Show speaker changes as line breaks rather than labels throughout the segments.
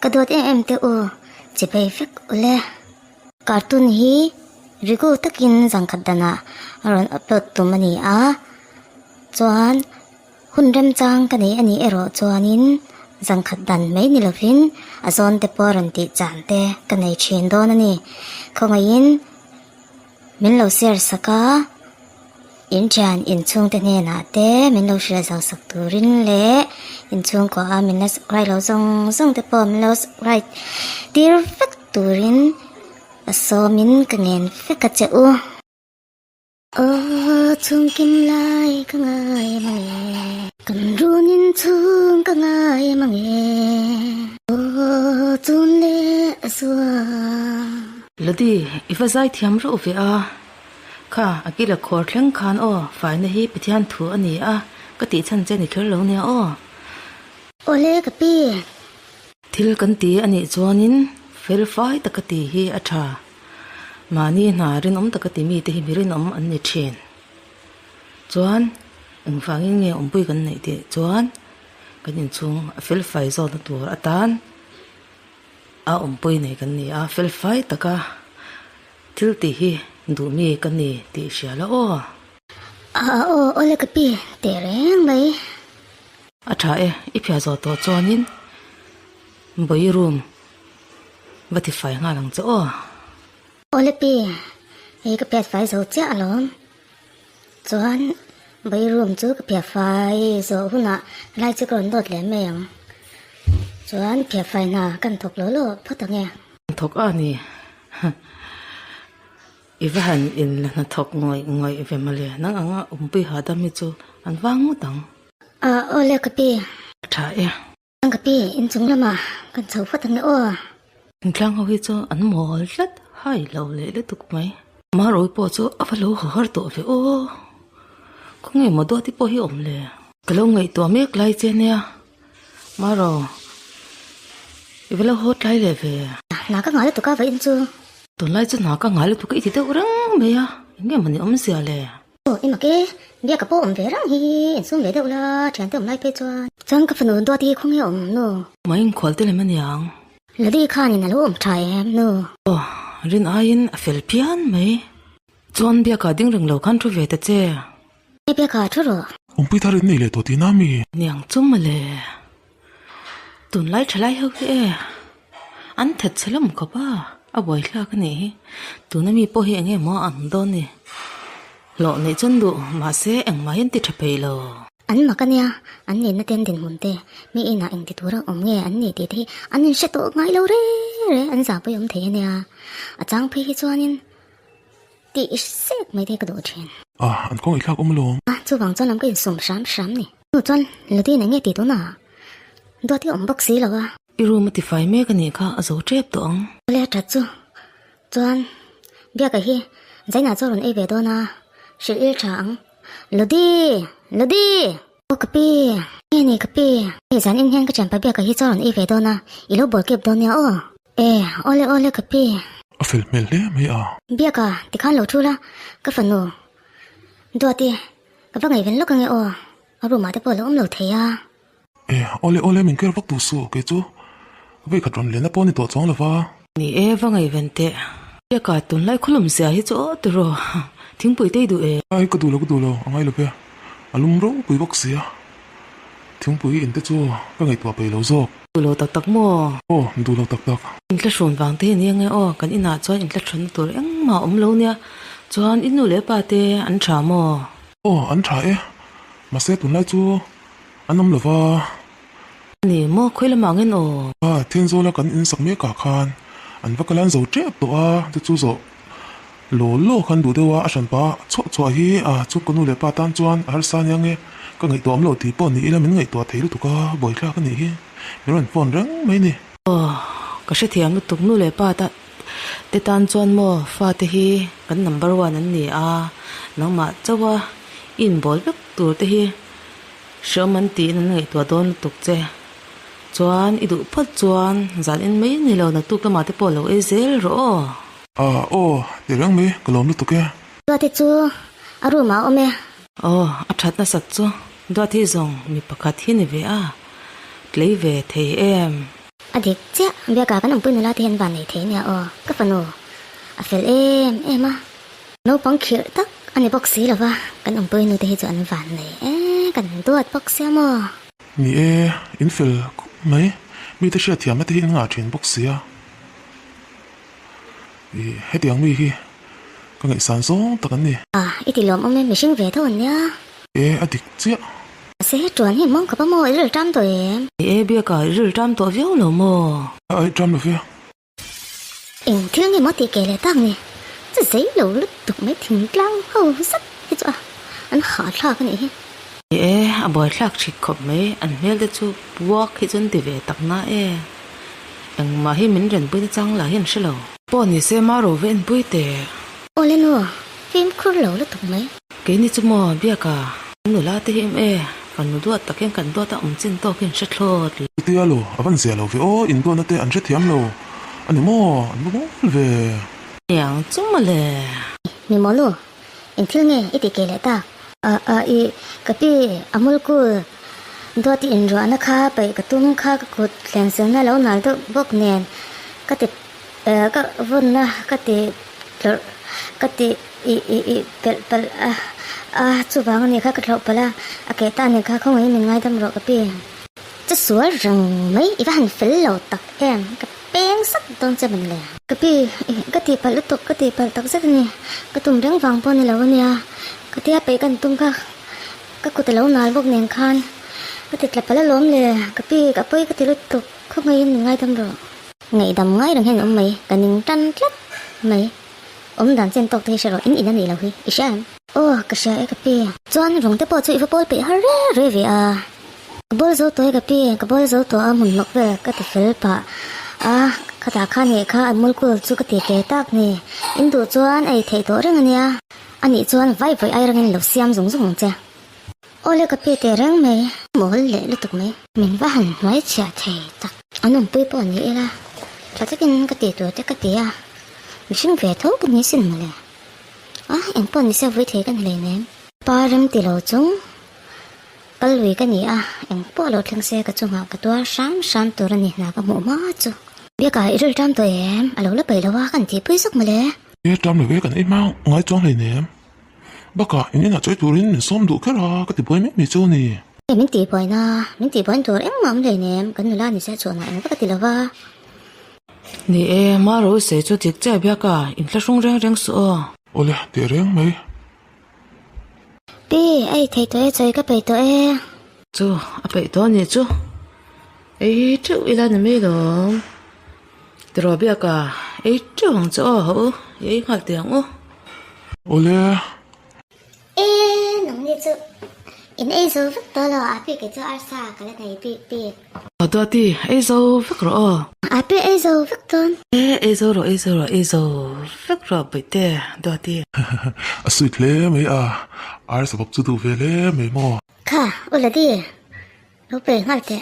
Ka dawt em em te u, chipei vek ule. Cartoon hi rigu takin zangkhat danah a rawn upload tum a ni a, chuan hun remchang ka nei a nih erawh chuanin zangkhat dan mai ni lovin a zawn te pawh a rawn tih chan te ka nei thin dawn a ni. Khawngaihin min lo share sak a, in thian inchhungte hnenah te min lo hrilh zau sak turin leh inchhungkua a min la subscribe lo zawng zawng te pawh min lo subscribe tir vek turin a sawmin ka ngen vek a che u. Aw chhungkim lai ka ngai mange. Kan runin chhung ka ngai mange. Aw chun leh a zua.
Lodi, i va zai thiam reuh ve a. Kha, a kila khawr thleng khan aw, faina hi Pathian thu a ni a, ka tih chhan che ni kher lo nia aw.
Awle ka pi.
Thil kan ti a nih chuanin fel fai taka ti hi a tha. Mahni hna rinawm taka ti mite hi mi rinawm an ni thin. Chuan engvangin nge awmpui kan neih tih chuan kan inchhung a fel fai zawkna tur atan a awmpui nei kan ni a, fel fai taka thil tih hi duh mi ka ni tih hria la aw.
A aw awle ka pi teh reng mai.
A tha e, i phiah zawh tawh chuanin bawi room va ti fai nghal ang che aw.
Awle pi, hei ka phiat fai zo chiah alawm. Chuan bawi room chu ka phiah fai zawh hunah helai chu ka rawn dawt leh mai ang. Chuan phiah fai hna kan thawk lo lo phawt ang e.
Thawk a ni. I va han in la hnathawk ngawih ngawih ve mawle, nang anga awmpui hahdam hi chu an vang ngawt ang.
A awle ka pi.
A tha e.
Ka pi, inchung lamah kan chho phawt ang e aw.
Thingtlang ho hi chu an mawl tlat hai lo leh lutuk mai. Marawi pawh chu a va lo haw har tawh ve aw. Khawnge maw Duati pawh hi awm le. Ka lo ngaihtuah mek lai che nia. Maro, i va lo haw tlai leh ve.
Hna ka nghah lutuk a va in chu.
Tunlai chu hna ka nghah lutuk a i ti deuh reng mai a, eng nge mawni awmzia le?
Aw i mak e, biak ka pawh awm ve reng hi, insum ve deuh la, thiante awm lai phei chuan. Chuan ka fanu Duati hi khawnge awm nu?
Mai inkhual te lem aniang.
Ladi khanin a lo awm tha em nu?
Aw, rin aiin a fel phian mai. Chuan biakah ding reng lo khan thu ve ta che.
He biakah thu rawh.
Awmpui thar in nei leh tawh tihna mi?
Niang chu mawle. Tunlai thalai ho hi e, an that chhe lawm khawp a, a buaithlak a nih hi. Tuna mi pawh hi eng nge maw ang dawn ni? Hlawh neih chuan duh, mahse engmah hi an ti tha peih lo.
An mak a nia, an nihna te an dinhmun te, mi inah engti tura awm nge an nih tih te hi an inhre tawh ngai lo re re, an zahpui awm thei a nia. A chang phei hi chuanin tih sek mai te hi ka duh thin.
A, an kawng i thlak awm alawm.
A, chuvang chuan lam ka insum hram hram ni. Hnu chuan Lodin eng nge tih tunah duat hi a awm bawk si lo a.
I room a tifai mek a nih kha a zo tep tawh ang.
Awle a that chu chuan Biaka hi Zaina chu a rawn ei ve dawn a, hrilh il tha ang. Lodi! Lodi! Aw ka pi! Nge ni ka pi? Hei zan in hian ka thianpa Biaka hi chu a rawn ei ve dawn a, i lo bawl kep dawn nia aw. E, awle awle ka pi.
A fel hmel hle mai a.
Biaka, tikhan lo thu la, ka fanu Duati. Ka va ngaihven lawk ange aw, a room ah te pawh a lo awm lo thei a.
E, awle awle min ker vak duh suh kei chu vei khat rawn lenna pawh a ni tawh chuang lo va.
Ni e, va ngaihven teh. Biaka tunlai khawlawm zia hi chu aw tiraw, thingpui te i duh e.
Ai ka duh lo ka duh lo, a ngai lo ve, a lum ropui bawk sia, thingpui in te chu ka ngaihtuah peih lo zawk.
Duh lo tak tak maw?
Aw, duh lo tak tak.
Inthlahrun vang te hi a ni ange aw, kan inah chuan inthlahrunna tur engmah a awm lo nia. Chuan i nu leh pa te an tha maw?
Aw, an tha e. Mahse tunlai chu an awm lo va.
Ni maw, khawi lamah angin aw?
A, Thenzawl a kan insak mekah khan an va kalan zo tep tawh a, chu chu zawh law law khan duh deuh a, a hranpa chhuah chhuah hi a chu ka nu leh pa tan chuan a harsa ania nge, ka ngaihtuah awm lo tih pawh ni ila min ngaihtuah thei lutuk a, buaithlak a nih hi, min rawn phone reng mai ni.
Aw, ka hrethiam lutuk nu leh pa tan. Te tan chuan maw fate hi kan number one an ni a, nangmah chauha i inbawl vek tur te hi hreawm an tiin an ngaihtuah dawn lutuk che. Chuan i duh phawt chuan zan en mai ni lo naktuk lamah te pawh lo ei zel rawh aw.
Ah aw ti reng mai ka lawm lutuk e.
Duati chu a room ah a awm e.
Aw a that nasat chu Duati zawng mi pakhat hi ni ve a, tlei ve thei em.
A dik chiah, biakah kan awmpui nula te hian van nei thei nia aw, ka fanu a fel em em a. Naupang khirh tak a ni bawk si lo va, kan awmpui nu te hi chu an van nei e, kan duat bawk sia maw?
Ni e, in fel khawp mai, mite hriatthiamna te hi in ngah thin bawk sia. Ih, hetiang mi hi ka ngaihsan zawng tak an ni.
A, i ti lawmawm e, mihring ve tho an nia.
E, a dik chiah.
Mahse, tuan hi mawng khawp a maw, i ril ṭam tawh em?
Ni e, biakah i ril ṭam tawh viau lo maw?
A, i ṭam lo ve.
Eng thil nge maw tih keh leh tak ni? Chu zei lo lutuk mai thingtlang ho zet hi chu a, an hahthlak a nih hi.
Ni e, a buaithlak ṭhik khawp mai, an hmel te chu buak hi chu an ti ve tak na e. Engmah hi min renpui na chang lah hi an hre lo. Pawh ni se ma ro ve enpui teh.
Awle nu, fimkhur lo lutuk mai.
Keini chu maw biaka nula te hi em e, fanu duat tak hian kan duat a awm chin tawk hi an hre thlawt lo.
Chutia lo, a van zia lo ve aw, induatna te an hrethiam lo a ni maw, an va mawl ve.
Niang chu mawle.
Ni maw nu, eng thil nge i ti ke leh tak? A a i, ka pi, a mulkul duat i inruahna kha paih ka tum kha ka kut thlengsilna lo nal deuh bawk nen ka ti ka vawnna ka ti tlawrh ka ti i i i pelh palh a a chuvang a nih kha ka thlauh palh a, a keh ta a nih kha khawngaih min ngaidam rawh ka pi. Chu sual reng mai i va han fel lo tak em ka peng sat dawn che mawni le. Ka pi ka tih palh lutuk ka tih palh tak zet a ni ka tum reng vang pawh a ni lo a nia ka tia peih kan tum kha ka kut a lo nal bawk nen khan ka ti tla palh alawm le ka pi ka pawi ka ti lutuk khawngaihin min ngaidam rawh. Ngaihdam ngai reng hian awm mai, ka ning tan tlat mai. Awm dan chen tawk te hi hre rawh, in in a nih loh hi, i hria em? Aw, ka hria e ka pi. Chuan rawng te pawh chu i va pawl peih har re re ve a. Ka bawl zo tawh e ka pi, ka bawl zo tawh a hmun hnawk vel ka ti fel pah a, khatah khan nih kha an mulkul chu ka ti ke tak ni. In duh chuan a ei theih tawh reng a nia. Anih chuan vai vawi ai rangin lo siam zung zung ang che. Awle ka pi teh reng mai. Mawl leh lutuk mai. Min va han hnuai chhiah thei tak. An awmpui pawh ni ila. Tha takin ka ti tur te ka ti a. Mihring ve tho ka ni sin mawle. A eng pawh ni se vui thei ka ni hleinem. Pa rem ti lo chung kal lui ka ni a. Eng pawh lo thleng se ka chungah ka tuar hram hram tur a ni hna ka hmuh hma chu. Biakah i ril ṭam tawh em? A lo la peih lo a kan tihpui zawk mawle.
E ṭam lo e kan ei hma ngai chuang hleinem. Bakah in inah chawi turin min sawm duh kher a, ka ti buai mek mai chu a ni.
Hei min tih buaina, min tih buain tur engmah awm hleinem, kan nula ni se chhuanah eng vak a ti lo va.
Ni e, Maro i sawi chu dik chiah biak a, inthlahrung reng reng suh aw.
Awle, teh reng mai.
Pi, a ei thei tawh e, chawi ka peih tawh e.
Chu, a peih tawh a nih chu. Ei teuh ila ni mai lawm. Tiraw biak a, ei teuh ang che aw hauh u, i ei nghal teh ang u.
Awle.
E, nangni chu in ei zo vek tawh lo, Api kei chu arsa ka la nei bik bik.
Aw Duati, ei zo vek rawh aw.
Api ei zo vek dawn.
E, ei zo rawh, ei zo rawh, ei zo vek rawh Bawihte, Duati.
A sweet hle mai a, arsa bawk chu duh ve hle mai maw.
Kha, u Ladi, Lo pe nghal teh.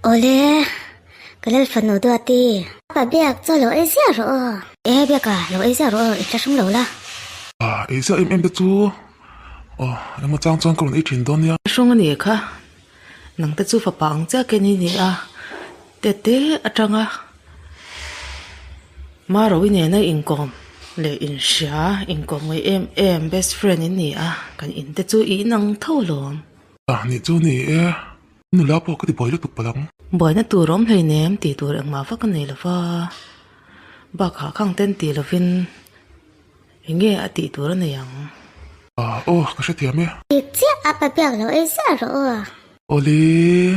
Awle, ka lal fanu Duati. Pa biak chaw lo ei ziah rawh aw. E biak a, lo ei ziah rawh aw, i tla hrung lo la.
A, ei ziah em em te chu aw, emaw chang chuan ka rawn ei thin dawn nia.
Hrung a nih kha, nang te chu fapa ang chiah ken i ni a, tete atanga Maro i nena inkawm leh inhria, inkawm ngaih em em best friend in ni a, kan in te chu i inang tho alawm.
Ah nih chu ni e, nula pawh ka ti buai lutuk palh ang.
Buaina tur awm hleinem tih tur engmah vak a nei lova, bakah khang ten ti lovin eng nge a tih tur a nei ang.
Ah aw ka hrethiam e.
Dik chiah a pa biak lo ei ziah rawh aw.
Awle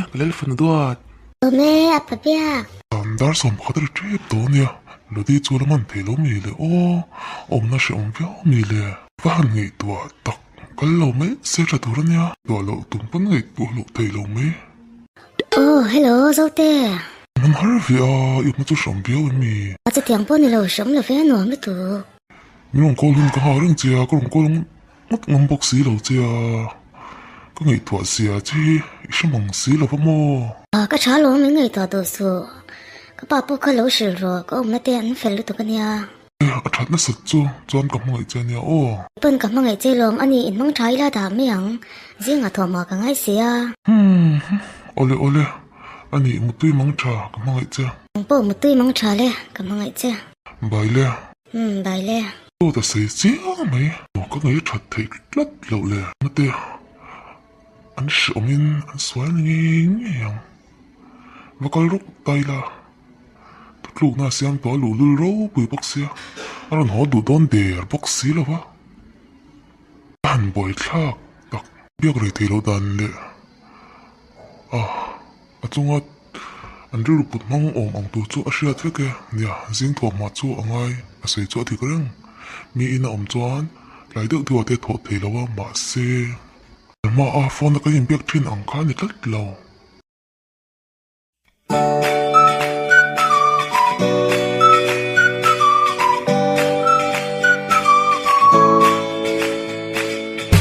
ka lel fanu duat.
Awm e a pa biak.
An dar 11 a ri tep dawn nia, Lodi chu la man thei lo mi le aw, awmna hreawm viau mi le. Va han ngaihtuah tak. Kal lo mai se tha tur a nia. Tuah loh tum pawn ngaihtuah loh thei lo mai.
Aw hello Zote.
Man har ve a, i awmna chu hram viau em mi?
A chutiang pawh ni lo, hram lo ve a nuam lutuk.
Min rawn call hun ka nghak reng che a, ka rawn call ngawt ngam bawk si lo che a. Ka ngaihtuah zia che hi i hre mang si lo va maw?
Ka tha lo, min ngaihtuah duh suh. Ka pa pawh kha lo hrilh rawh, ka awmna te an fel lutuk a nia.
A that nasat chu chuan ka hmangaih che ania aw.
Pawn ka hmangaih che lawm ani in hmang tha ila dah mai ang zingah thawhmah ka ngai si a.
Hmm awle awle. A nih, mutui mang tha, ka hmangaih che.
Nang pawh mutui mang tha le, ka hmangaih che.
Bai le.
Umm, bai le.
Dawt a sawi chiang mai. Ka ngaih that theih tlat loh le. Mate, an hreawmin an sual ngei ngei ang. Va kal rawk ta ila. Thutlukna a siam tawh a luhlul ropui bawk sia, a rawn haw duh dawn der bawk si lo va. A han buaithlak tak biak rei thei loh dan leh a a chunga an rilru put hmang awm ang tur chu a hriat vek e. Nia, zing thawhhma chu a ngai a sawi chu a dik reng. Mi in a awm chuan tlai deuh deuh ah te thawh thei lo a, mahse hma a phone a kan inbiak thin ang kha a ni tlat lo.